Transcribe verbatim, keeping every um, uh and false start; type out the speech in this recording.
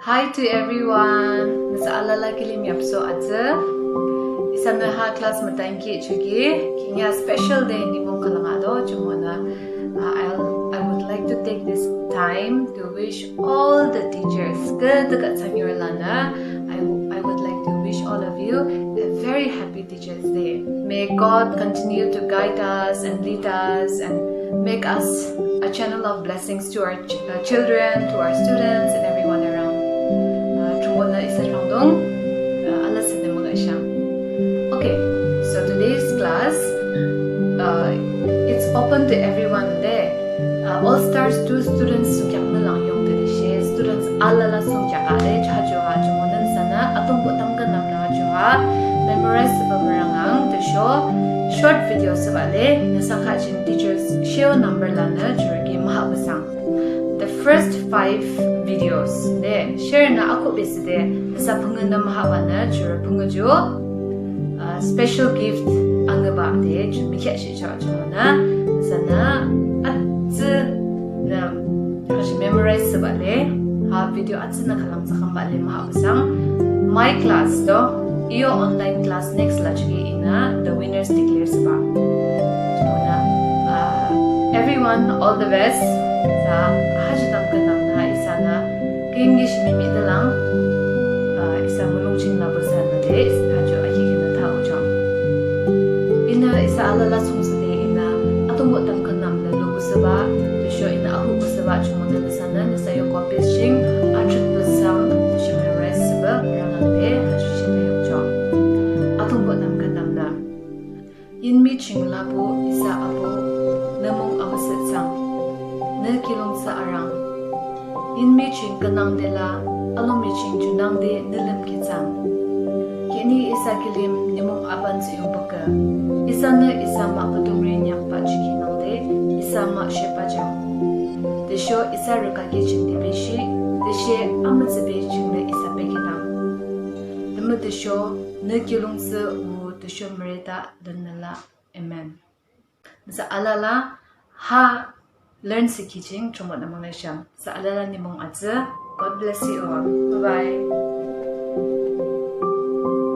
Hi to everyone. Nüsa alala kilim yapsu atsü. Isanü ha class mütangki choki. Khihni special day nimung khülang ado jumonü. Uh, I'll, I would like to take this time to wish all the teachers. Küdükhüh thsangyur lanü. I, I would like to wish all of you a very happy Teachers' Day. May God continue to guide us and lead us and make us a channel of blessings to our ch- uh, children, to our students, and everyone around. Uh, chungo na isa rangdong, uh, ala sene mga siyang. Okay, so today's class, uh, it's open to everyone de. Uh, All Stars two students sungkheak nü lang yong de she, students alala sungkheak a de, cha jo ha, chungo na sana, atung bu tam ka nam na jo ha, memorize ba merang ang, de sho, short video saba le, nüsa kha chin teachers, sheo number la na, jurgi maha basang. The first five videos de share na aku besi de nüsa phungu na maha ba na jura phungu ju, uh, special gift angaba de ju mikya shi cha ju na nüsa na atsü na kashi memorize saba le ha video atsü na kalam sakam ba le maha basang. My class to iyo online class next la ju ina the winners declare saba. Ju na, uh, everyone, all the best. Sa haji tam ka nam na isa na kim gi shi mi mi de lang, uh, isa mulung ching la bu sa na de, isa ju aki ki na ta u chang. Ina isa alala sung sa de ina atung bu tam ka nam na lo bu saba, de sho ina ahu bu saba, chungo na nüsa na nüsa yo copies ching, achut bu sang, de sho memorize saba, rang ang de, ha ju shi na yo chang. Atung bu tam ka nam na. Yinmi ching lapu isa apu, nü mung amüsüh tsang, nü kilung sa arang. Yinmi ching künang de la, alomi ching junang de nü lüm ki tsang. Khihni isa kilim nimung aban tsü yung baka. Isa nü isa ma patung ri nyak pa chiki nang de, isa ma she pa jang. De sho isa rüka ki ching de be shi, de she amütsü be ching nü isa be ki nang. De mü de sho, nü kilung sa u, de sho müreda, de nü la. Amen. Sa alala ha learn si kiching chungo na mangla shang. Sa alala nimung atsü. God bless you all. Bye bye.